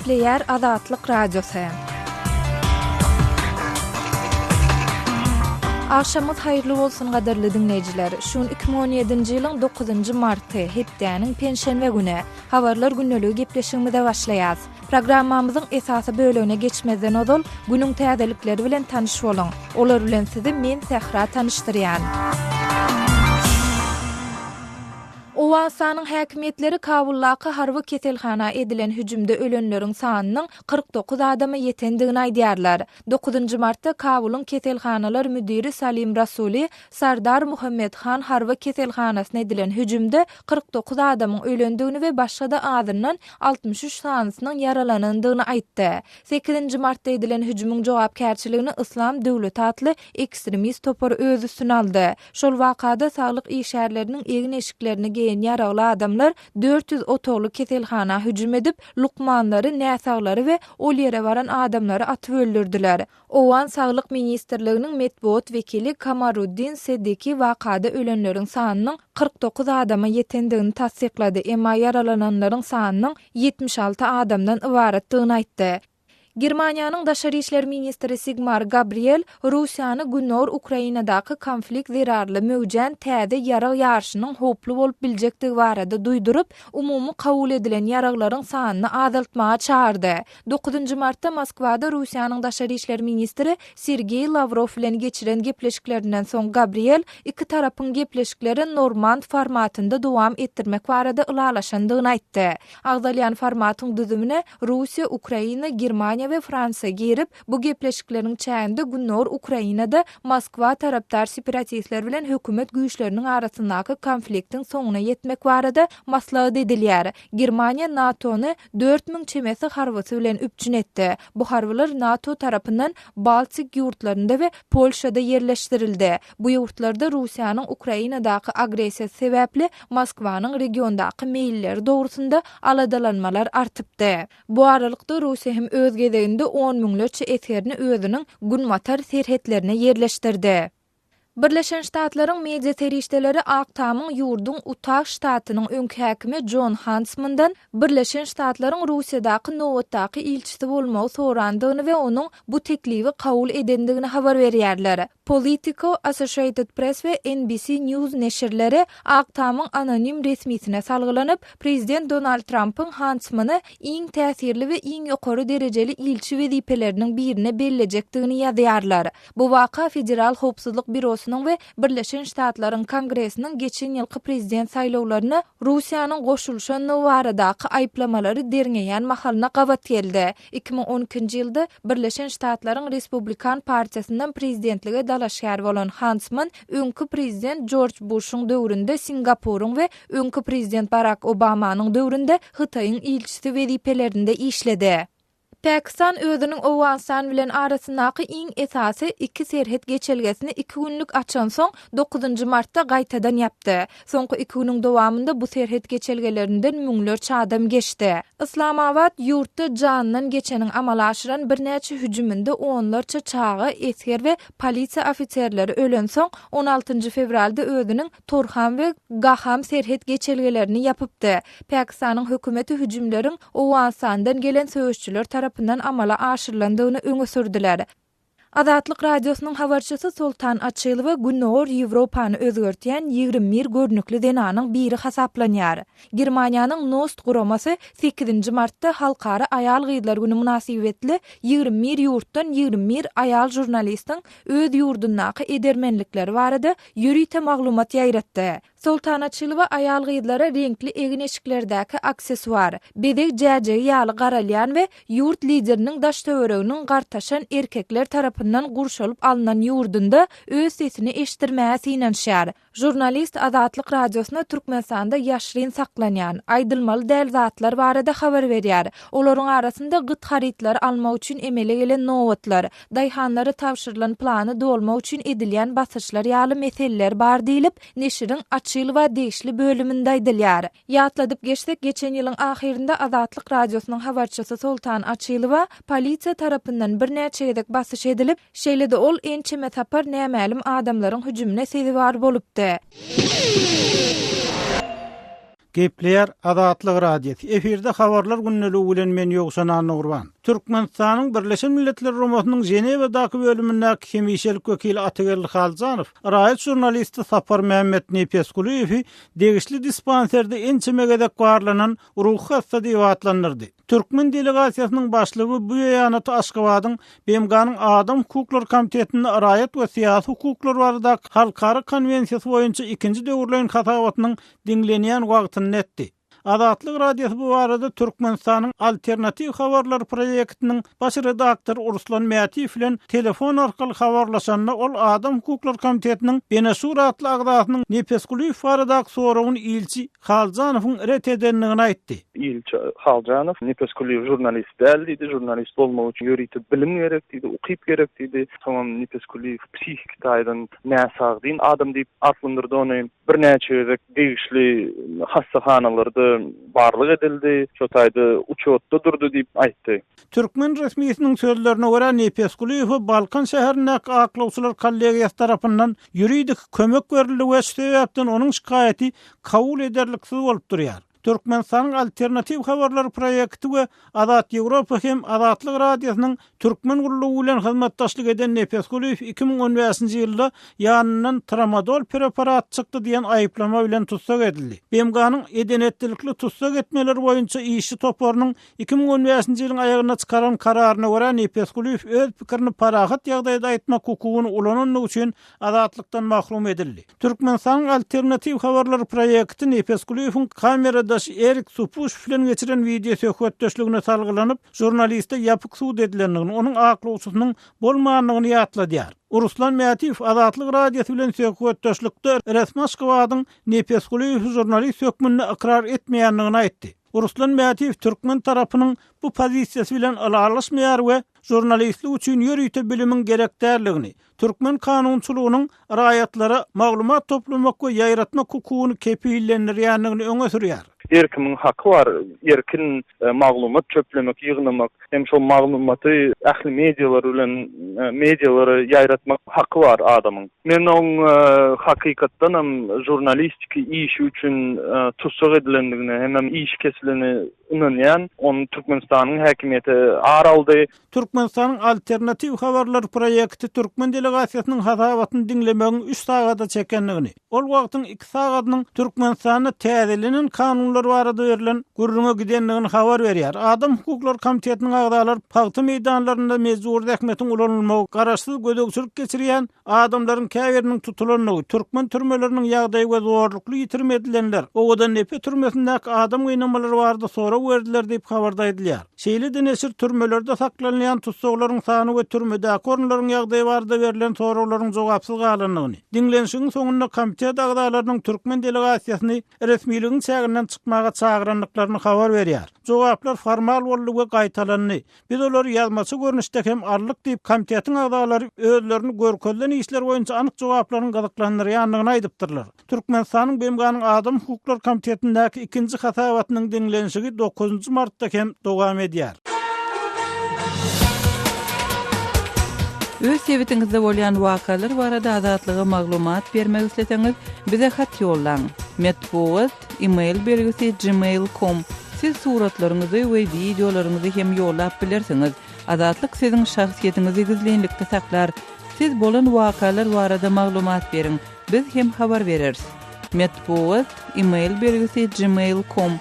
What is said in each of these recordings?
Gepleýär Azatlyk Radiosy. Agşamyňyz haýyrly bolsun gadyrly diňleýjiler. Şu gün 2017-nji ýylyň 9-njy marty, hepdäniň penşenbe güni. Habarlar gündeligi gepleşigimize başlaýas. Programmamyzyň esasy bölegine geçmezden ozal, günüň täzelikleri bilen tanyş boluň. Olar bilen sizi men Sähra tanyşdyrýan. Owganystanyň häkimiýetleri Kabuldaky harby keselhana edilen hüjümde ölenleriň sanynyň 49 adama ýetendigini aýdýarlar. Dokuzynjy martda Kabulyň keselhanalar müdiri Salim Rasuli Sardar Muhammed Han harby keselhanasyna edilen hüjümde 49 adamyň ölendigini we başga-da azyndan 63 sanysynyň ýaralanandygyny aýtdy. Sekizinji martda edilen hüjümiň jogapkärçiligini Yslam döwleti atly ekstremist topar öz üstüne aldy. Şol wakada saglyk işgärleriniň egin-eşiklerini geýen ýaragly adamlar 400 otagly keselhana hüjüm edip, lukmanlary, näsaglary we ol ýere baran adamlary atyp öldürdiler. Owgan Saglyk ministrliginiň metbugat wekili Kamaruddin Seddiki wakada ölenleriň sanynyň 49 adama ýetendigini tassyklady, emma ýaralananlaryň sanynyň 76 adamdan ybaratdygyny aýtdy. Germaniýanyň daşary işler ministri Sigmar Gabriel Russiýany gündogar Ukrainadaky konflikt zerarly möwjän täze ýarag ýaryşynyň howply bolup biljekdigi barada duýduryp, umumy kabul edilen ýaraglaryň sanyny azaltmaga çagyrdy. Dokuzynjy martda Moskwada Russiýanyň daşary işler ministri Sergeý Lawrow bilen geçiren gepleşiklerinden soň Gabriel iki tarapyň gepleşikleri normand formatynda dowam etdirmek barada ylalaşandygyny aýtdy. Agzalýan formatyň düzümine Russiýa, Ukraina, Germaniýa we Fransiýa girip, bu gepleşikleriň çäginde Gündogar Ukrainada Moskwa tarapdar separatistler bilen hökümet güýçleriniň arasyndaky konfliktiň soňuna ýetmek barada maslahat edilýär. Germaniýa NATO-ny 4000 çemesi harbysy bilen üpjün etdi. Bu harbylar NATO tarapyndan Baltik ýurtlarynda we Polşada ýerleşdirildi. Bu ýurtlarda Russiýanyň Ukrainadaky agressiýasy sebäpli Moskwanyň regiondaky meýilleri dogrusynda aladalanmalar artypdy. Bu aralykda, Russiýa hem öz gezeginde on müňlerçe esgerini özüniň günbatar serhetlerine ýerleşdirdi. Birleşen Ştatlaryň media serişdeleri Ak Tamyň ýurduň Utah ştatynyň öňki häkimi Jon Hantsmandan Birleşen Ştatlaryň Russiýadaky nobatdaky ilçisi bolmagy sorandygyny we onuň bu teklibi kabul edendigini habar berýärler. Politico, Associated Press we NBC News neşirleri Ak Tamyň anonim resmisine salgylanyp, prezident Donald Trampyň Hantsmany iň täsirli we iň ýokary derejeli ilçi wezipeleriniň birine bellejekdigini ýazýarlar. Bu waka Federal howpsuzlyk býurosynyň we Birleşen Ştatlaryň Kongresiniň geçen ýylky prezident saýlawlaryna Russiýanyň goşulyşandygy baradaky aýyplamalary derňeýän mahalyna gabat geldi. 2012-nji ýylda Birleşen Ştatlaryň Respublikan partiýasyndan prezidentlige dalaşgär bolan Hantsman öňki prezident Jorj Buşuň döwründe Singapuryň we öňki prezident Barak Obamanyň döwründe Hytaýyň ilçisi wezipelerinde işledi. Pakistan özüniň Owganystan bilen arasyndaky iň esasy iki serhet geçelgesini iki günlük açansoň, dokuzynjy martda gaýtadan ýapdy. Soňky iki günüň dowamynda bu serhet geçelgelerinden müňlerçe adam geçdi. Yslamabat ýurtda janyndan geçeniň amala aşyran birnäçe hüjüminde onlarça çaga, esger we polisiýa ofiserleri ölensoň, on altynjy fewralda özüniň Torham we Gaham serhet geçelgelerini ýapypdy. Pakistanyň hökümeti hüjümleriň Owganystandan gelen söweşijiler tarapyndan amala aşyrylandygyny öňe sürdüler. Azatlyk Radiosynyň habarçysy Soltan Açylowa Gündogar Ýewropany özgertýän 21 görnükli zenanyň biri hasaplanýar. Germaniýanyň Nost guramasy sekizinji martda Halkara aýal-gyzlar güni mynasybetli 21 ýurtdan 21 aýal žurnalistiň öz ýurdundaky edermenlikleri barada ýörite maglumat ýaýratdy. Soltan Açylowa aýal-gyzlara reňkli egin-eşiklerdäki aksesuar, bezeg jäjegi ýaly garalýan we ýurt lideriniň daş-töwereginiň gartaşan erkekler tarapyndan gurşalyp alnan ýurdunda öz sesini eşitdirmäge synanyşýar. Žurnalist Azatlyk Radiosyna Türkmenistanda ýaşryn saklanýan, aýdylmaly däl zatlar barada habar berýär. Olaryň arasynda gyt harytlary almak üçin emele gelen nobatlar, daýhanlara tabşyrylan plany dolmak üçin edilýän basyşlar ýaly meseleler bar diýlip, neşiriň Açylowa degişli bölüminde aýdylýar. Ýatladyp geçsek, geçen ýylyň ahyrynda Azatlyk Radiosynyň habarçysy Soltan Açylowa polisiýa tarapyndan birnäçe gezek basyş edilip, şeýle-de ol ençeme sapar nämälim adamlaryň hüjümine sezewar bolupdy. Gepleýär Azatlyk Radiosy, efirde Habarlar gündeligi bilen men Ýowşan Annagurban. Türkmenistanyň Birleşen Milletler Guramasynyň Ženewadaky bölümindäki hemişelik wekili Atageldi Haljanow raýat žurnalisti Saparmämmet Nepesgulyýewi degişli dispanserde ençeme gezek barlanan ruhy hassa diýip atlandyrdy. Türkmen delegasiýasynyň başlygy bu beýanaty Aşgabadyň BMG-niň Adam hukuklary komitetinde raýat we syýasy hukuklar baradaky halkara konwensiýasy boýunça ikinji döwürleýin hasabatynyň diňlenýän wagtynda etdi. Azatlyk Radiosy bu barada Türkmenistanyň Alternatiw habarlary proýektiniň baş redaktory Ruslan Mätiýew bilen telefon arkaly habarlaşanda, ol Adam hukuklary komitetiniň Beneşur atly agzasynyň Nepesgulyýew baradaky soragyny ilçi Haljanowyň ret edendigini aýtdy. Ilçi Haljanow, Nepesgulyýew žurnalist däl diýdi, žurnalist bolmak üçin ýörite bilim gerek diýdi, ukyp gerek diýdi. Soňam Nepesgulyýew psihiki taýdan näsagdyn adam diýip atlandyrdy ony. Birnäçe gezek degişli hassahanalarda barlag edildi, şo taýda uçýotda durdy diýip aýtdy. Türkmen resmisiniň sözlerine görä, Nepesgulyýewe Balkan şäherindäki aklawçylar kollegiýasy tarapyndan ýuridik kömek berildi we şu sebäpden onuň şikaýaty kabul ederliksiz bolup durýar. Türkmenistanyň Alternatiw habarlary proýekti we Azat Ýewropa hem Azatlyk Radiosynyň Türkmen gullugy bilen hyzmatdaşlyk eden Nepesgulyýew 2015-nji ýylda ýanyndan tramadol preparaty çykdy diýen aýyplama bilen tussag edildi. BMG-niň eden-etdilikli tussag etmeler boýunça işçi toparynyň 2015-nji ýylyň aýagynda çykaran kararyna görä, Nepesgulyýew öz pikirini parahat ýagdaýda aýtmak hukugyny ulanandygy üçin azatlykdan mahrum edildi. Türkmenistanyň Alternatiw habarlary proýekti Nepesgulyýewiň kameradaşy Erik Supuşew bilen geçiren wideo söhbetdeşligine salgylanyp, žurnaliste ýapyk sud edilendigini, onuň aklawçysynyň bolmandygyny ýatladýar. Ruslan Mätiýew Azatlyk Radiosy bilen söhbetdeşlikde resmi Aşgabadyň Nepesgulyýewi žurnalist hökmünde ykrar etmeýändigini aýtdy. Ruslan Mätiýew türkmen tarapynyň bu pozisiýasy bilen ylalaşmaýar we žurnalistlik üçin ýörite bilimiň gerek däldigini, Türkmen kanunçylygynyň raýatlara maglumat toplamak we ýaýratmak hukugyny kepillendirýändigini öňe sürýär. Her kimiň haky bar erkin maglumat çöplemek, ýygnamak hem şol maglumaty ähli medialar bilen medialara ýaýratmak haky bar adamyň. Men oň hakykatdanam žurnalistiki işi üçin tussag edilendigine hemem işi kesilene ynanýan. Ony Türkmenistanyň häkimiýeti ar aldy. Türkmenistanyň Alternatiw habarlar proýekti türkmen delegasiýasynyň hasabatyny diňlemegiň üç sagada çekendigini, ol wagtyň iki sagadynyň Türkmenistanda täzelenen kanunlar barada berlen gürrüňe gidendigini habar berýär. Adam hukuklary komitetiniň agzalary pagta meýdanlarynda mejbury zähmetiň ulanylmagy, garaşsyz gözegçilik geçirýän adamlaryň käbiriniň tutulandygy, türkmen türmeleriniň ýagdaýy we zorlukly ýitirim edilenler, Owadandepe türmesindäki adam gynamalary barada sorag berdiler diýip, habarda aýdylýar. Şeýle-de neşir türmelerde saklanylýan tussaglaryň sany we türmedäki orunlaryň ýagdaýy barada berlen soraglaryň jogapsyz galandygyny, diňlenişigiň soňunda komitet agzalarynyň türkmen delegasiýasyny resmiligiň çäginden çykmaga çagyrandyklaryny habar berýär. Jogaplar formal boldy we gaýtalandy. Biz olary ýazmaça görnüşde hem aldyk diýip, komitetiň agzalary özlerini görkezilen işler boýunça anyk jogaplaryň gyzyklandyrýandygyny aýdypdyrlar. Türkmenistanyň BMG-niň Adam hukuklary komitetindäki ikinji hasabatynyň diňlenişigi dokuzynjy martda hem dowam edýär. Öz sebitiňizde bolýan wakalar barada Azatlyga maglumat bermek isleseňiz, bize hat ýollaň. Metbugat, e-mail belgisi gmail com. Siz suratlaryňyzy we wideolaryňyzy hem ýollap bilersiňiz. Azatlyk siziň şahsyýetiňizi gizlinlikde saklar. Siz bolan wakalar barada maglumat beriň. Biz hem habar bereris. Metbugat, e-mail belgisi gmail com.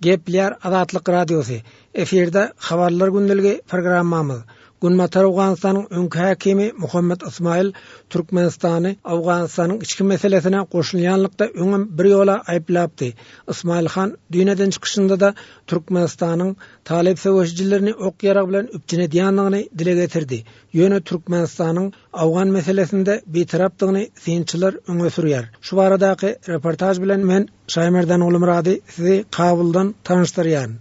Gepleýär Azatlyk Radiosy, Efirde Habarlar gündeligi programmamyz. Günbatar Owganystanyň öňki häkimi Muhammet Ysmaýyl Türkmenistany Owganystanyň içki meselesine goşulýanlykda öňem bir ýola aýyplapdy. Ysmaýyl han düýn eden çykyşynda-da Türkmenistanyň talyp söweşijilerini ok-ýarag bilen üpjün edýändigini dile getirdi. Ýöne Türkmenistanyň owgan meselesinde bitarapdygyny synçylar öňe sürýär. Şu baradaky reportaž bilen men, Şaýmerdan Gulmyrady sizi Kabuldan tanyşdyrýaryn.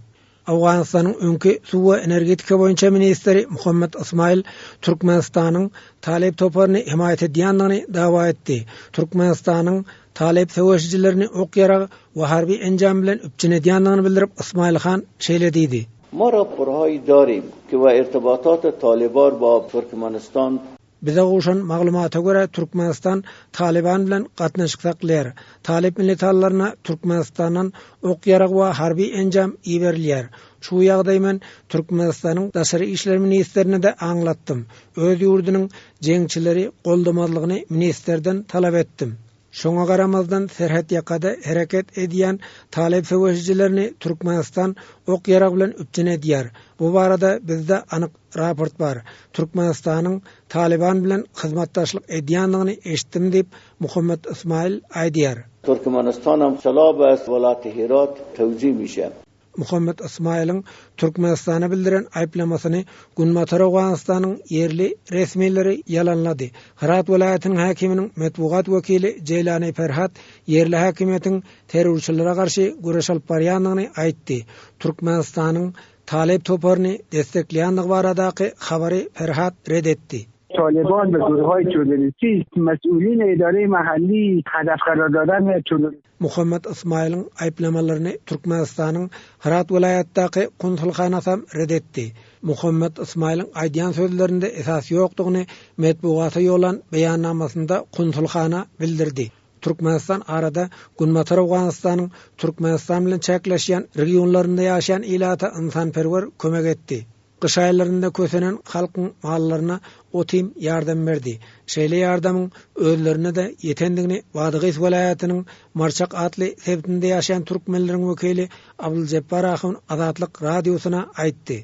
Owganystanyň öňki suw we energetika boýunça ministri Muhammet Ysmaýyl Türkmenistanyň Talyp toparyny hemaýat edýändigini dawa etdi. Türkmenistanyň Talyp söweşijilerini ok-ýarag we harby enjam bilen üpjün edýändigini bildirip, Ysmaýyl han şeýle diýdi. Ma ra purhayi darim ki ve irtibatat talibar ba Turkmenistan. Bize gowşan maglumata görä, Türkmenistan Talyban bilen gatnaşyk saklaýar. Talyp militanlaryna Türkmenistandan ok-ýarag we harby enjam iberilýär. Şu ýagdaýy men Türkmenistanyň daşary işler ministrine-de aňlatdym. Öz ýurdunyň jeňçileri goldamazlygyny ministrden talap etdim. Şoňa garamazdan, serhetýakada hereket edýän talyp söweşijilerini Türkmenistan ok-ýarag bilen üpjün edýär. Bu barada bizde anyk raport bar. Türkmenistanyň Talyban bilen hyzmatdaşlyk edýändigini eşitdim diýip, Muhammet Ysmaýyl aýdýar. Türkmenistanam silah be welaýaty Herat tewzi mişe. Muhammet Ysmaýylyň Türkmenistana bildiren aýyplamasyny Günbatar Owganystanyň ýerli resmileri ýalanlady. Hyrat welaýatynyň häkiminiň metbugat wekili Jeýlani Ferhat ýerli häkimiýetiň terrorçylara garşy göreş alyp barýandygyny aýtdy. Türkmenistanyň Talyp toparyny destekleýändigi baradaky habary Ferhat ret etdi. Talyban we guruhhaý terroristî mes'ûlîn îdareyê mahallî hedef qerar daden terrorist. Muhammet Ysmaýylyň aýyplamalaryny Türkmenistanyň Hyrat welaýatdaky konsulhanasam ret etdi. Muhammet Ysmaýylyň aýdýan sözlerinde esas ýokdugyny metbugata ýollan beýannamasynda konsulhana bildirdi. Türkmenistan arada Günbatar Owganystanyň Türkmenistan bilen çäkleşýän regionlarynda ýaşaýan ilata ynsanperwer kömek etdi. Gyş aýlarynda kösenen halkyň mallaryna ot-iým ýardam berdi. Şeýle ýardamyň özlerine-de ýetendigini Badagys welaýatynyň Marçak atly sebitinde ýaşaýan türkmenleriň wekili Abdyljepbar ahun Azatlyk Radiosyna aýtdy.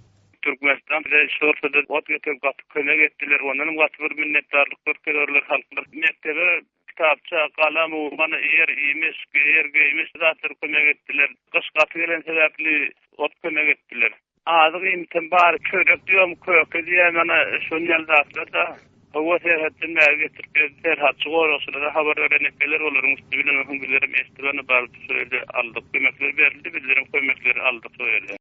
Türkmenistan bize şu ortada ot getirip gaty kömek etdiler. Ondanam gaty bir minnetdarlyk görkezerler halklar. Mekdebe kitapça, galam, mana eýer iýmiş, eýer geýmiş zatlar kömek etdiler. Gyş gaty gelen sebäpli ot kömek etdiler. Azyk iýmitem bar, çörek diýom, köke diýýän mana şon ýaly zatlar-da. Hawa serhetden bäri getirip berdi, serhatçy goragçylara habar beren ekenler, olaryň üsti bilen soň bizlerem eşidip ana baryp şol ýerde aldyk. Kömekler berildi, bizlerem kömekleri aldyk şol ýerde.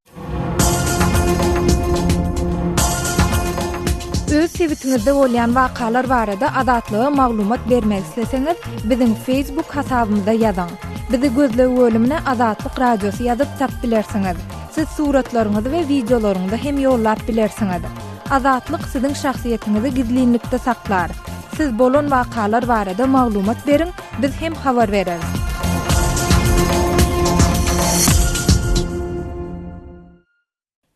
Öz sebitiňizde bolýan wakalar barada Azatlyga maglumat bermek isleseňiz, biziň Facebook hasabymyza ýazyň. Bizi gözleg bölümine Azatlyk Radiosy ýazyp tap bilersiňiz. Siz suratlaryňyzy we wideolaryňyzy hem ýollap bilersiňiz. Azatlyk siziň şahsyýetiňizi gizlinlikde saklar. Siz bolan wakalar barada maglumat beriň, biz hem habar bereris.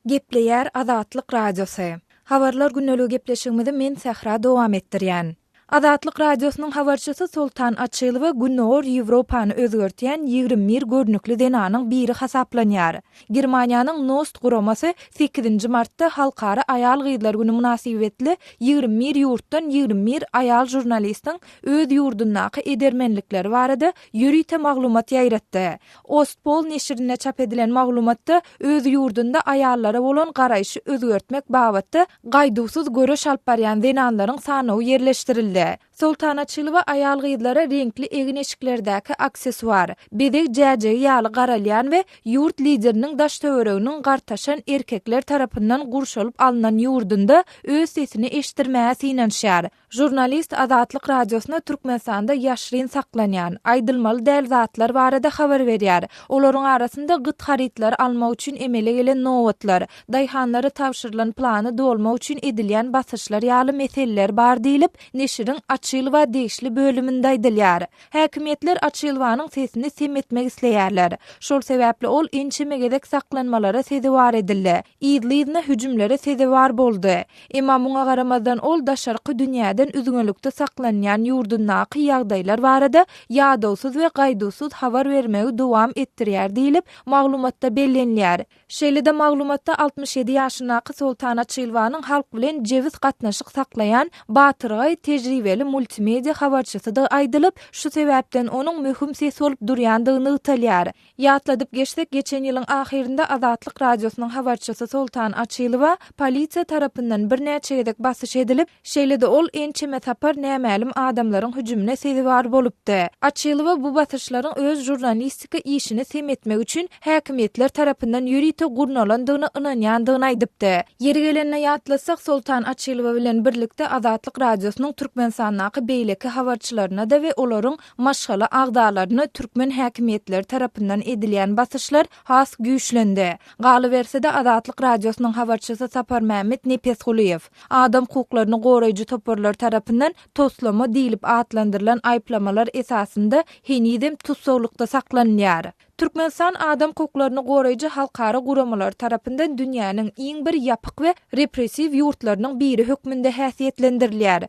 Gepleýär Azatlyk Radiosy. Habarlar gündeligi gepleşigimizi men Sähra dowam etdirýän. Azatlyk Radiosynyň habarçysy Soltan Açylowa Gündogar Ýewropany özgertýän 21 görnükli zenanyň biri hasaplanýar. Germaniýanyň Nost guramasy sekizinji martda Halkara aýal-gyzlar güni mynasybetli 21 ýurtdan 21 aýal žurnalistiň öz ýurdundaky edermenlikleri barada ýörite maglumat ýaýratdy. Ostpol neşirinde çap edilen maglumatda öz ýurdunda aýallara bolan garaýşy özgertmek babatda gaýduwsyz göreş alyp barýan zenanlaryň sanawy ýerleşdirildi. Soltan Açylowa aýal-gyzlara reňkli egin-eşiklerdäki aksessuar, bezeg jäjegi ýaly garalýan we ýurt lideriniň daş-töwereginiň gartaşan erkekler tarapyndan gurşalyp alnan ýurdunda öz sesini eşitdirmäge synanyşýar. Žurnalist Azatlyk Radiosyna Türkmenistanda ýaşryn saklanýan, aýdylmaly däl zatlar barada habar berýär. Olaryň arasynda gyt harytlary almak üçin emele gelen nobatlar, daýhanlara tabşyrylan plany dolmak üçin edilýän basyşlar ýaly meseleler bar diýlip, neşiriň Açylowa degişli bölüminde aýdylýar. Häkimiýetler Açylowanyň sesini sem etmek isleýärler. Şol sebäpli ol ençeme gezek saklanmalara sezewar edildi, yzly-yzyna hüjümlere sezewar boldy. Emma muňa garamazdan ol daşarky dünýäden üzňelikde saklanýan ýurdundaky ýagdaýlar barada ýadawsyz we gaýduwsyz habar bermegi dowam etdirýär diýlip, maglumatda bellenilýär. Şeýle-de maglumatda 67 ýaşyndaky Soltan Açylwanyň halk bilen jebis gatnaşyk saklaýan batyrgaý, tejribeli multimedia habarçysydygy aýdylyp, şu sebäpden onuň möhüm ses bolup durýandygy nygtalýar. Ýatladyp geçsek, geçen ýylyň ahyrynda Azatlyk Radiosynyň habarçysy Soltan Açylowa polisiýa tarapyndan birnäçe gezek basyş edilip, şeýle-de ol ençeme sapar nämälim adamlaryň hüjümine sezewar bolupdy. Açylowa bu basyşlaryň öz žurnalistika işini sem etmek üçin häkimiýetler tarapyndan ýörite. ýörite gurnalandygyna ynanýandygyny aýdypdy. Ýeri gelende ýatlatsak, Soltan Açylowa bilen birlikde Azatlyk Radiosynyň Türkmenistandaky beýleki habarçylaryna-da we olaryň maşgala agzalaryna türkmen häkimiýetleri tarapyndan edilýän basyşlar has güýçlendi. Galyberse-de, Azatlyk Radiosynyň habarçysy Saparmämmet Nepesgulyýew, adam hukuklaryny goraýjy toparlar tarapyndan toslama diýlip atlandyrylan aýyplamalar esasynda henizem tussaglykda saklanylýar. Türkmenistan adam hukuklaryny goraýjy halkara guramalary tarapyndan dünýäniň iň bir ýapyk we repressiw ýurtlarynyň biri hökmünde häsiýetlendirilýär.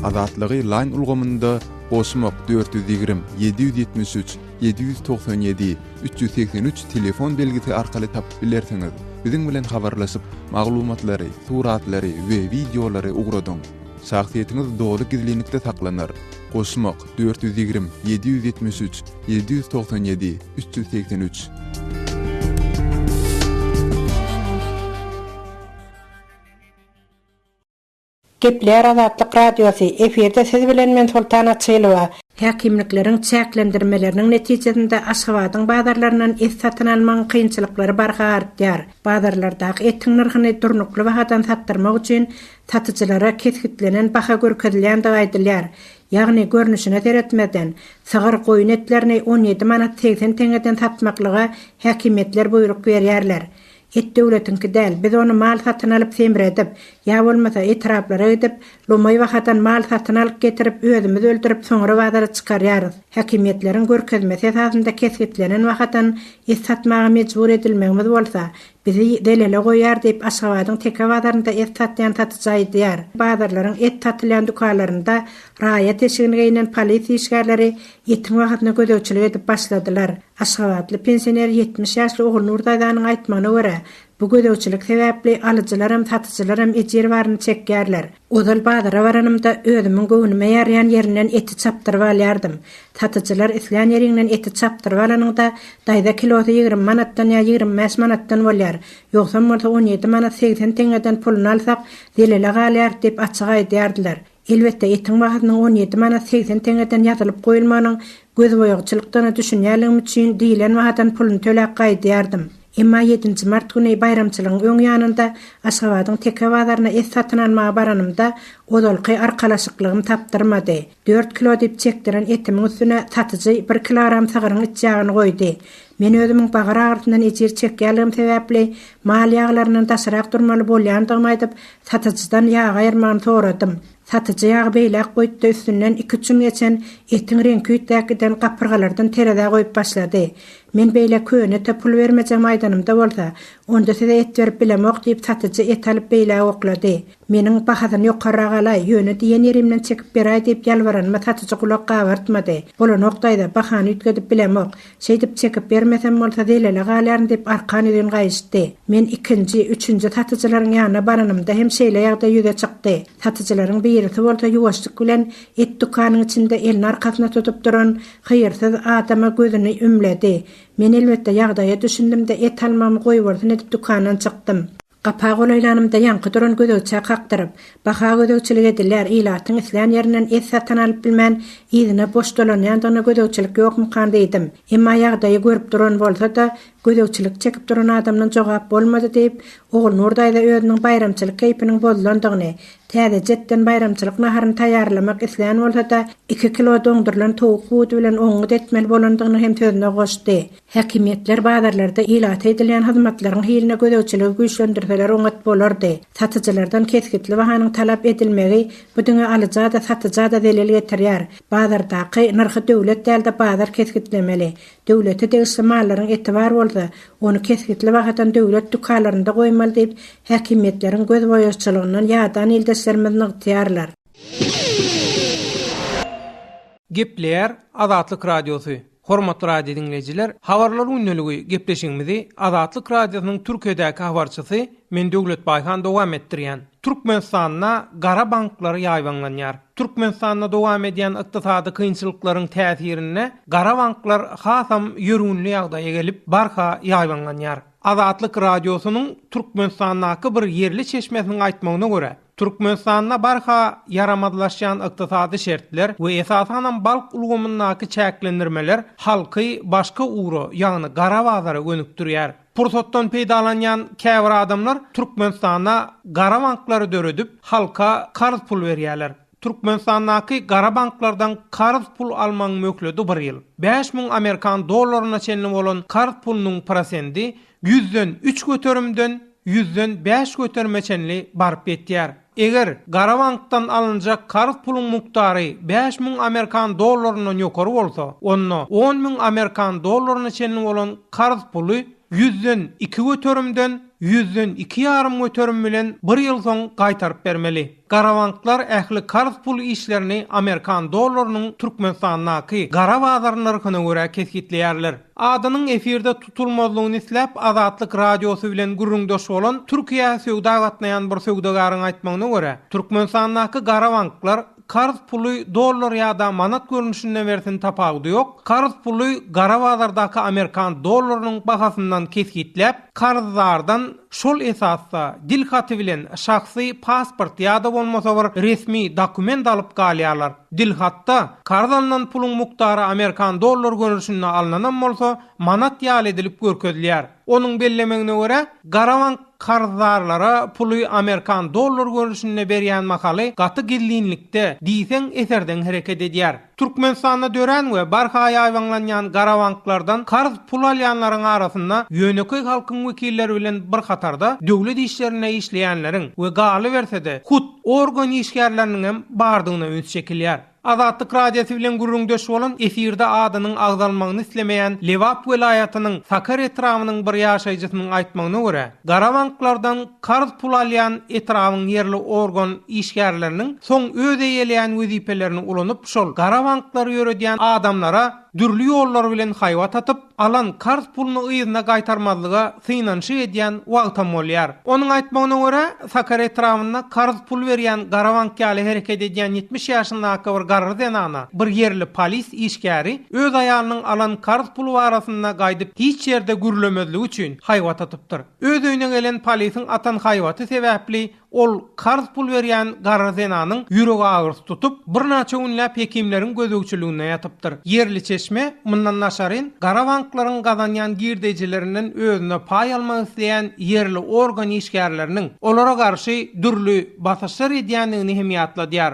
Azatlygy Line ulgamynda goşmak 420 773 797 383 telefon belgisi arkaly tapyp bilersiňiz. Biziň bilen habarlaşyp, maglumatlary, suratlary we wideolary ugradyň. Şahsyýetiňiz doly gizlinlikde saklanar. Goşmak, 420 773 797 383. Gepleýär Azatlyk Radiosy, efirde siz bilen men Soltan Açylowa. Häkimlikleriň çäklendirmeleriniň netijesinde Aşgabadyň bazarlaryndan et satyn almagyň kynçylyklary barha artýar. Bazarlardaky etiň nyrhyny durnukly bahadan satdyrmak üçin satyjylara kesgitlenen baha görkezilýändigi aýdylýar. Ýagny, görnüşine seretmezden, sygyr, goýun etlerini on ýedi manat 80 teňňeden satmaklyga häkimiýetler buýruk berýärler. Et döwletiňki däl, biz ony mal satyn alyp semredip, ýa bolmasa etraplara gidip, lomaý bahadan mal satyn alyp getirip özümiz öldürip soňra bazara çykarýarys. Häkimiýetleriň görkezmesi esasynda kesgitlenen bahadan et satmaga mejbur edilmegimiz bolsa, bizi zelele goýýar diýip, Aşgabadyň Teke bazarynda et satýan satyjy aýdýar. Bazarlaryň et satylýan dükanlarynda raýat eşigini geýnen polisiýa işgärleri etiň bahasyna gözegçilik edip başladylar. Aşgabatly pensioner 70 ýaşly Ogulnur daýzanyň aýtmagyna görä, bu gözegçilik sebäpli alyjylaram, satyjylaram ejir baryny çekýärler. Ozal bazara baranymda özümiň göwnüme ýaraýan ýerinden eti çapdyryp alýardym. Satyjylar islän ýeriňden eti çapdyryp alanyňda, daýza kilosy 20 manatdan ýa 25 manatdan bolýar, ýogsam bolsa 17 manat 80 teňňeden puluny alsak, zelele galýarys diýip açyk aýdýardylar. Elbetde, etiň bahasynyň 17 manat 80 teňňeden ýazylyp goýulmagynyň gözboýagçylykdygyna düşünýänligim üçin diýlen bahadan puluny töläp gaýdýardym. Emma ýedinji mart güni baýramçylygyň öň ýanynda Aşgabadyň Teke bazaryna et satyn almaga baranymda ozalky arkalaşyklygym tapdyrmady. Dört kilo diýip çekdiren etimiň üstüne satyjy bir kilogram sygyryň iç ýagyny goýdy. Men özümiň bagyr agyrysyndan ejir çekýänligim sebäpli mal ýaglaryndan daşrak durmaly bolýandygymy aýdyp, satyjydan ýag aýyrmagyny soradym. Satyjy ýagy beýläk goýdy-da üstünden iki-üç gün geçen etiň reňki üýtgäp giden gapyrgalardan terezä goýup başlady. Men beýle köne ete pul bermejegimi aýdanymda bolsa, Onda size et berip bilemok diýip satyjy eti alyp beýläk oklady. Meniň, Bahasyny ýokarrak alaý, ýöne diýen ýerimden çekip beräý diýip ýalbaranyma satyjy gulak gabartmady. Bolanok daýza, bahany üýtgedip bilemok. Şeýdip çekip bermesem bolsa zelele galýaryn diýip arkan-ýüzin gaýyşdy. Men ikinji, üçünji satyjylaryň ýanyna baranymda hem şeýle ýagdaý ýüze çykdy. Satyjylaryň birisi bolsa ýuwaşlyk bilen et dükanyň içinde elini arkasyna tutup duran hyýrsyz adama gözüni ümledi. Men elbetde ýagdaýa düşündim-de et almagymy goýbolsun edip dükandan çykdym. Gapa golaýlanymda ýaňky duran gözegçä kakdyryp, Baha gözegçilik edilýär, ilatyň islän ýerinden et satyn alyp bilmän, yzyna boş dolanýandygyna gözegçilik ýokmukan diýdim. Emma ýagdaýy görüp duran bolsa-da, gözegçilik çekip duran adamdan jogap bolmady diýip, Ogulnur daýza özüniň baýramçylyk keýpiniň bozulandygyny, täzeje etden baýramçylyk naharyny taýýarlamak islän bolsa-da, iki kilo doňdurylan towuk budy bilen oňňut etmeli bolandygyny hem sözüne goşdy. Häkimiýetler bazarlarda ilata edilýän hyzmatlaryň hiline gözegçiligi güýçlendirseler oňat bolardy. Satyjylardan kesgitli bahanyň talap edilmegi bu diňe alyja-da, satyja-da zelel getirýär. Bazardaky nyrhy döwlet däl-de bazar kesgitlemeli. Döwlete degişli mallaryň eti bar bolsa, ony kesgitli bahadan döwlet dükanlarynda goýmaly diýip, häkimiýetleriň gözboýaçylygyndan ýadan ildeşlerimiz nygtaýarlar. Gepleýär Azatlyk Radiosy. Hormatly radio diňleýjiler, Habarlar gündeligi gepleşigimizi Azatlyk Radiosynyň Türkiýedäki habarçysy men Döwlet Baýhan dowam etdirýän. Türkmenistanda gara banklar ýaýbaňlanýar. Türkmenistanda dowam edýän ykdysady kynçylyklaryň täsirinde gara banklar hasam ýörgünli ýagdaýa gelip, barha ýaýbaňlanýar. Azatlyk Radiosynyň Türkmenistandaky bir ýerli çeşmesiniň aýtmagyna görä, Türkmenistanda barha ýaramazlaşýan ykdysady şertler we esasanam bank ulgamyndaky çäklendirmeler halky başga ugra, ýagny gara bazara gönükdirýär. Pursatdan peýdalanýan käbir adamlar Türkmenistanda gara banklary döredip, halka karz pul berýärler. Türkmenistandaky gara banklardan karz pul almagyň möhleti bir ýyl. 5000 amerikan dollaryna çenli bolan karz pulunyň prosendi ýüzden üç göterimden ýüzden bäş göterime çenli baryp ýetýär. Eger gara bankdan alynjak karz puluň mukdary 5000 amerikan dollaryndan ýokary bolsa, onda 10 müň amerikan dollaryna çenli bolan karz puly ýüzden iki göterimden ýüzden iki ýarym göterim bilen bir ýyl soň gaýtaryp bermeli. Gara banklar ähli karz pul işlerini amerikan dollarynyň Türkmenistandaky gara bazar nyrhyna görä kesgitleýärler. Adynyň efirde tutulmazlygyny isläp Azatlyk Radiosy bilen gürrüňdeş bolan Türkiýä söwda gatnaýan bir söwdagäriň aýtmagyna görä, Türkmenistandaky gara banklar karz puly dollar ýa-da manat görnüşinde bersin tapawudy ýok, karz puly gara bazardaky amerikan dollarynyň bahasyndan kesgitläp, karzdardan Şol esasda dil haty bilen şahsy pasport ýa-da bolmasa bir resmi dokument alyp galýarlar. Dil hatda karz alnan puluň mukdary amerikan dollar görnüşinde alnanam bolsa, manat ýaly edilip görkezilýär. Onuň bellemegine görä, gara bank karzdarlara puly amerikan dollar görnüşinde berýän mahaly gaty gizlinlikde, diýseň eserdeň hereket edýär. Türkmenistanda dörän we barha ýaýbaňlanýan gara banklardan karz pul alýanlaryň arasynda ýönekeý halkyň wekilleri bilen bir hatarda döwlet işlerinde işleýänleriň we galyberse-de, hut organ işgärleriniňem bardygyna üns çekilýär. Azatlyk Radiosy bilen gürrüňdeş bolan efirde adynyň agzalmagyny islemeýän Lebap welaýatynyň Sakar etrabynyň bir ýaşaýjysynyň aýtmagyna görä, gara banklardan karz pul alýan etrabyň ýerli organ işgärleriniň soň öz eýeleýän wezipelerini ulanyp şol gara banklary ýöredýän adamlara dürli ýollar bilen haýbat atyp, alan karz puluny yzyna gaýtarmazlyga synanyşyk edýän wagtam bolýar. Onuň aýtmagyna görä, Sakar etrabynda karz pul berýän gara bank ýaly hereket edýän 70 ýaşyndaky bir garry zenana bir ýerli polis işgäri öz aýalynyň alan karz puly barasynda gaýdyp hiç ýerde gürlemezligi üçin haýbat atypdyr. Öz öýüne gelen polisiň atan haýbaty sebäpli ol karz pul berýän garry zenanyň ýürek agyrysy tutup, birnaçe günläp hekimleriň gözegçiliginde ýatypdyr. Ýerli çeşme, mundan daşaryn, gara banklaryň gazanýan girdejilerinden özüne paý almak isleýän ýerli organ işgärleriniň olara garşy dürli basyşlar edýändigini hem ýatladýar.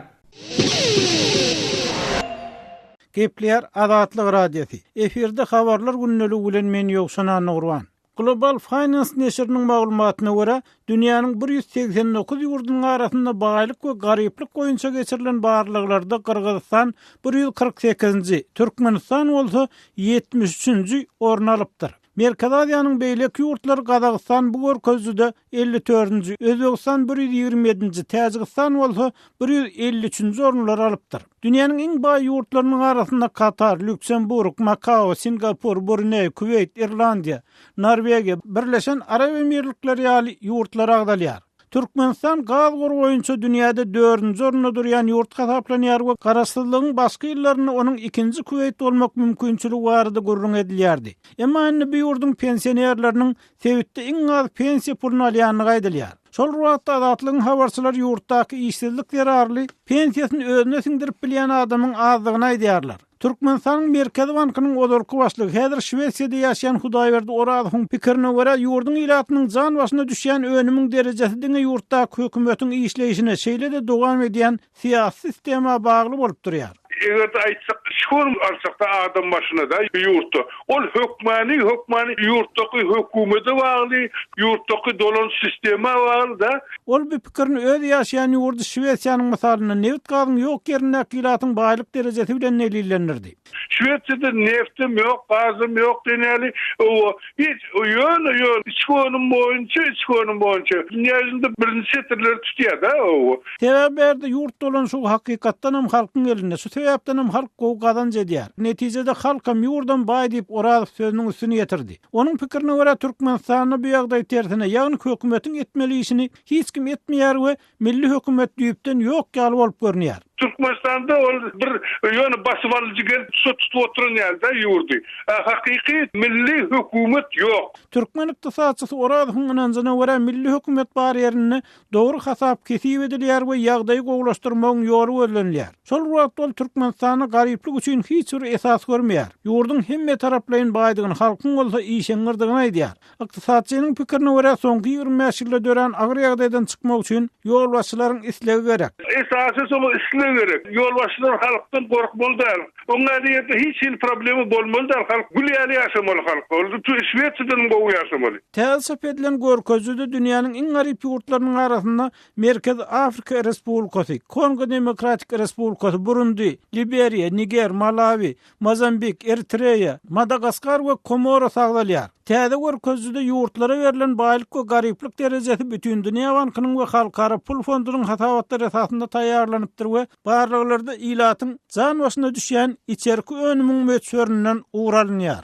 Gepleýär Azatlyk Radiosy. Efirde Habarlar gündeligi bilen men Ýowşan Annagurban. Global Finance neşiriniň maglumatyna görä, dünýäniň 189 ýurdunyň arasynda baýlyk we garyplyk boýunça geçirilen barlaglarda Gyrgyzystan 148-nji, Türkmenistan bolsa 73-nji orny alypdyr. Merkezi Aziýanyň beýleki ýurtlary Gazagystan bu görkezijide 54-nji, Özbegistan 127-nji, Täjigistan bolsa 153-nji orunlary alypdyr. Dünýäniň iň baý ýurtlarynyň arasynda Katar, Lýuksemburg, Makao, Singapur, Bruneý, Kuweýt, Irlandiýa, Norwegiýa, Birleşen Arap Emirlikleri ýaly ýurtlar agzalýar. Türkmenistan gaz gory boýunça dünýäde dördünji orunda durýan ýurt hasaplanýar we Garaşsyzlygyň başky ýyllarynda onuň ikinji Kuweýt bolmak mümkinçiligi barada gürrüň edilýärdi. Emma indi bu ýurduň pensionerleriniň sebitde iň az pensiýa puluny alýandygy aýdylýar. Şol bir wagtda, Azatlygyň habarçylary ýurtdaky işsizlik zerarly pensiýasyny özüne siňdirip bilýän adamyň azdygyny aýdýarlar. Türkmenistanyň Merkezi bankynyň ozalky başlygy, häzir Şwesiýada ýaşaýan Hudaýberdi Orazowyň pikirine görä, ýurduň ilatynyň jan başyna düşýän önümiň derejesi diňe ýurtdaky hökümetiň işleýşine, şeýle-de dowam edýän syýasy sistema bagly bolup durýar. Eger-de aýtsak, şol alsak-da adam başyna-da ýurtda, ol hökmany, hökmany ýurtdaky hökümete bagly, ýurtdaky dolanyş sistema bagly-da. Ol bu pikirini öz ýaşaýan ýurdy Şwesiýanyň mysalynda nebit-gazyň ýok ýerindäki ilatyň baýlyk derejesi bilen delillendirdi. Şwesiýada neftem ýok, gazam ýok diýen ýaly, owa, hiç, ýöne, ýöne içki önüm boýunça, içki önüm boýunça dünýä ýüzünde birinji setirleri tutýar-da, owa. Sebäbi bärde ýurt dolanyşygy hakykatdan hem halkyň elinde, şu sebäpden hem halk gowy gazanç edýär. Netijede halkam, ýurdam baý diýip, Orazow sözüniň üstüni ýetirdi. Onuň pikirine görä, Türkmenistanda bu ýagdaý tersine, ýagny hökümetiň etmeli işini hiç kim etmeýär we Milli hökümet düýpden ýok ýaly bolup görünýär. Türkmenistanda ol bir ýöne basybalyjy gelip şo tutup oturan ýaly-da ýurdy. A hakyky milli hökümet ýok. Türkmen ykdysatçysy Orazowyň ynanjyna görä, milli hökümet bar ýerinde dogry hasap-hesip edilýär we ýagdaýy gowulaşdyrmagyň ýoly gözlenilýär. Şol bir wagtda ol Türkmenistanda garyplyk üçin hiç bir esas görmeýär. Ýurduň hemmetaraplaýyn baýdygyny, halkyň bolsa işeňňirdigini aýdýar. Ykdysatçynyň pikirine görä, soňky 25 ýylda dörän agyr ýagdaýdan çykmak üçin ýolbaşçylaryň islegi gerek. Esasy şoňa isleg gerek. Ýolbaşçylar halkdan gorkmaly däl. Oň ýaly ýerde hiç hili problema bolmaly däl. Halk gül ýaly ýaşamaly halk. Ol Şwesiýadan gowy ýaşamaly. Täze çap edilen görkezijide dünýäniň iň garyp ýurtlarynyň arasynda Merkezi Afrika Respublikasy, Kongo Demokratik Respublikasy, Burundi, Liberiýa, Niger, Malawi, Mozambik, Eritreýa, Madagaskar we Komoros agzalýar. Täze görkezijide ýurtlara berlen baýlyk we garyplyk derejesi Bütindünýä bankynyň we Halkara pul fondunyň hasabatlary esasynda taýýarlanypdyr we barlaglarda ilatyň jan başyna düşýän içerki önümiň möçberinden ugur alynýar.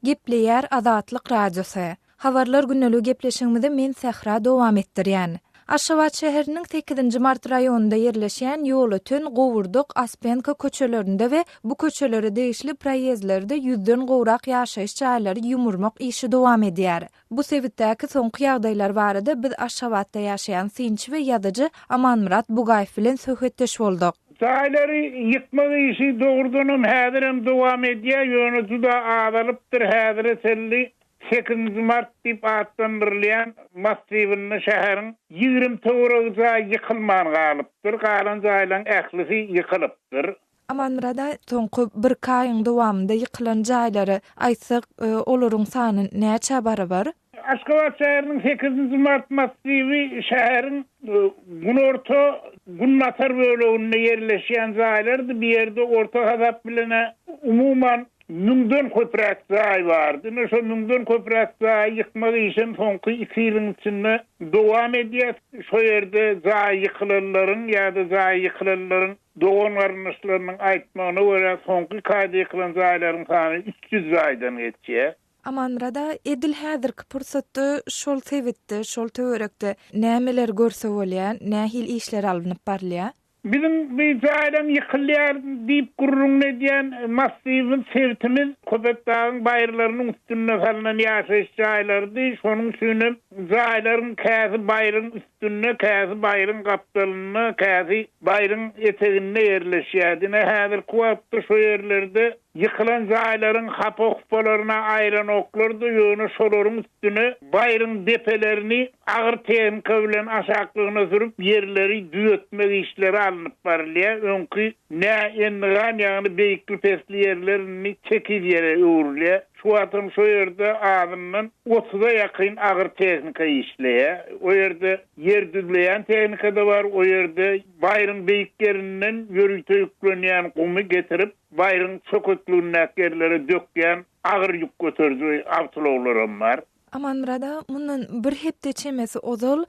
Gepleýär Azatlyk Radiosy. Habarlar gündeligi gepleşigimizi men Sähra dowam etdirýän. Aşgabat şäheriniň sekizinji mart raýonynda ýerleşýän Ýolöten, Gowurdak, Ospenko köçelerinde we bu köçelere degişli proýezdlerde ýüzden gowrak ýaşaýyş jaýlary ýumurmak işi dowam edýär. Bu sebitdäki soňky ýagdaýlar barada biz Aşgabatda ýaşaýan synçy we ýazyjy Amanmyrat Bugaýew bilen söhbetdeş bolduk. Jaýlary ýykmak işi dogrudanam häzirem dowam edýär, ýöne juda azalypdyr, häzire çenli sekizinji mart diýip atlandyrylýan massiwinde şäheriň 20 töweregi jaý ýykylman galypdyr, galan jaýlaryň ählisi ýykylypdyr. Amanmyrat aga, soňky birki aýyň dowamynda ýykylan jaýlary aýtsak, olaryň sany näçä barabar? Aşgabat şäheriniň sekizinji mart massiwi şäheriň günorta günbatar böleginde ýerleşýän jaýlardy. Bu ýerde orta hasap bilen-ä umuman müňden köpräk jaý bardy. Ine, şo müňden köpräk jaýy ýykmak işem soňky iki ýylyň içinde dowam edýär. Şo ýerde jaýy ýykylanlaryň ýa-da jaýy ýykylanlaryň dogan-garyndaşlarynyň aýtmagyna görä, soňky iki aýda ýykylan jaýlaryň sany 300 jaýdan geçýär. Amanmyrat aga, edil häzirki pursatda şol sebitde, şol töwerekde nämeler görse bolýar, nähili işler alnyp barylýar? Biziň bu jaýlaryň ýykylýar diýip gürrüňini edýän massiwimiz, sebitimiz Köpetdagyň baýyrlarynyň üstünde salnan ýaşaýyş jaýlarydy. Şonuň üçin hem jaýlaryň käsi baýryň üstünde, käsi baýryň gapdalynda, käsi baýryň eteginde ýerleşýärdi. Ine, häzirki wagtda şo ýerlerde Ýykylan jaýlaryň hapa-hupalaryna aýranoklardy, ýöne şolaryň üstüne baýryň depelerini agyr tehnika bilen aşaklygyna sürüp, ýerleri düzetmek işleri alnyp barylýar. Öňki nä endigan, ýagny beýikli-pesli ýerler indi tekiz ýere öwrülýär. Şu wagtam şo ýerde azyndan otuza ýakyn agyr tehnika işleýär. O ýerde ýer düzleýän tehnika-da bar, o ýerde baýryň beýik ýerinden ýörite ýüklenýän gumy getirip, Baýryň çöketligindäki ýerlere dökýän agyr ýük göteriji awtoulaglaram bar. Amanmyrat aga, mundan bir hepde çemesi ozal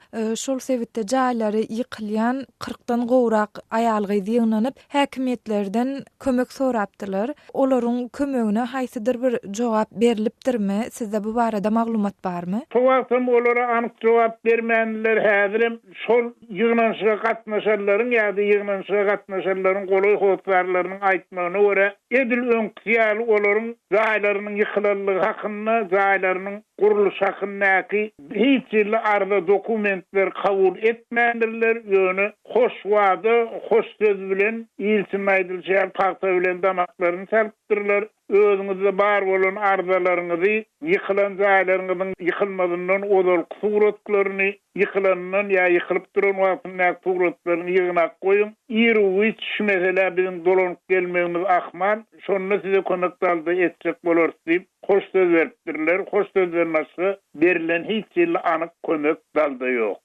şol sebitde jaýlary ýykylýan kyrkdan gowrak aýal-gyz ýygnanyp, häkimiýetlerden kömek sorapdylar. Olaryň kömegine haýsydyr bir jogap berlipdirmi? Sizde bu barada maglumat barmy? Şo wagtam olara anyk jogap bermändiler, häzirem Şol ýygnanyşyga gatnaşanlaryň ýa-da ýygnanyşyga gatnaşanlaryň golaý hossarlarynyň aýtmagyna görä, edil öňküsi ýaly olaryň jaýlarynyň ýykylanlygy hakynda, jaýlarynyň gurluşy hakyndaky hiç hili arza, dokumentler kabul etmändirler, ýöne hoş wada, hoş söz bilen, il içinde aýdylyşy ýaly pagta bilen damaklaryny çalypdyrlar. Özüňizde bar bolan arzalaryňyzy, ýykylan jaýlaryňyzyň ýykylmazyndan ozalky suratlaryny, ýykylanyndan ýa ýykylyp duran wagtyndaky suratlaryny ýygnap goýuň. Iru-giç şu meselä biziň dolanyp gelmegimiz ahmal, şonda size kömek dalda etjek bolarys diýip, hoş söz beripdirler. Hoş sözden başga berlen hiç hili anyk kömek dalda ýok.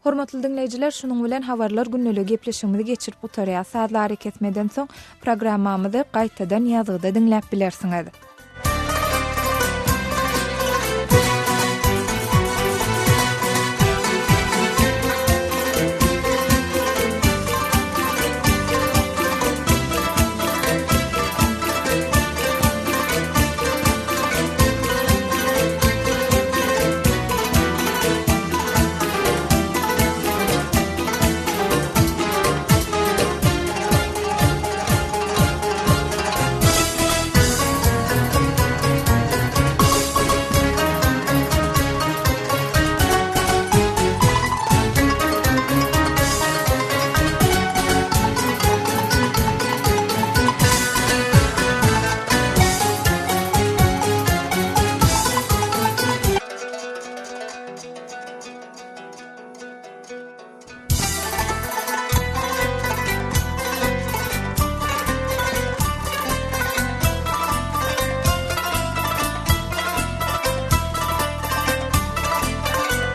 Hormatly diňleýjiler, şunuň bilen Habarlar gündeligi gepleşigimizi geçirip gutarýas. Sazly arakesmeden soň programmamyzy gaýtadan ýazgyda diňläp bilersiňiz.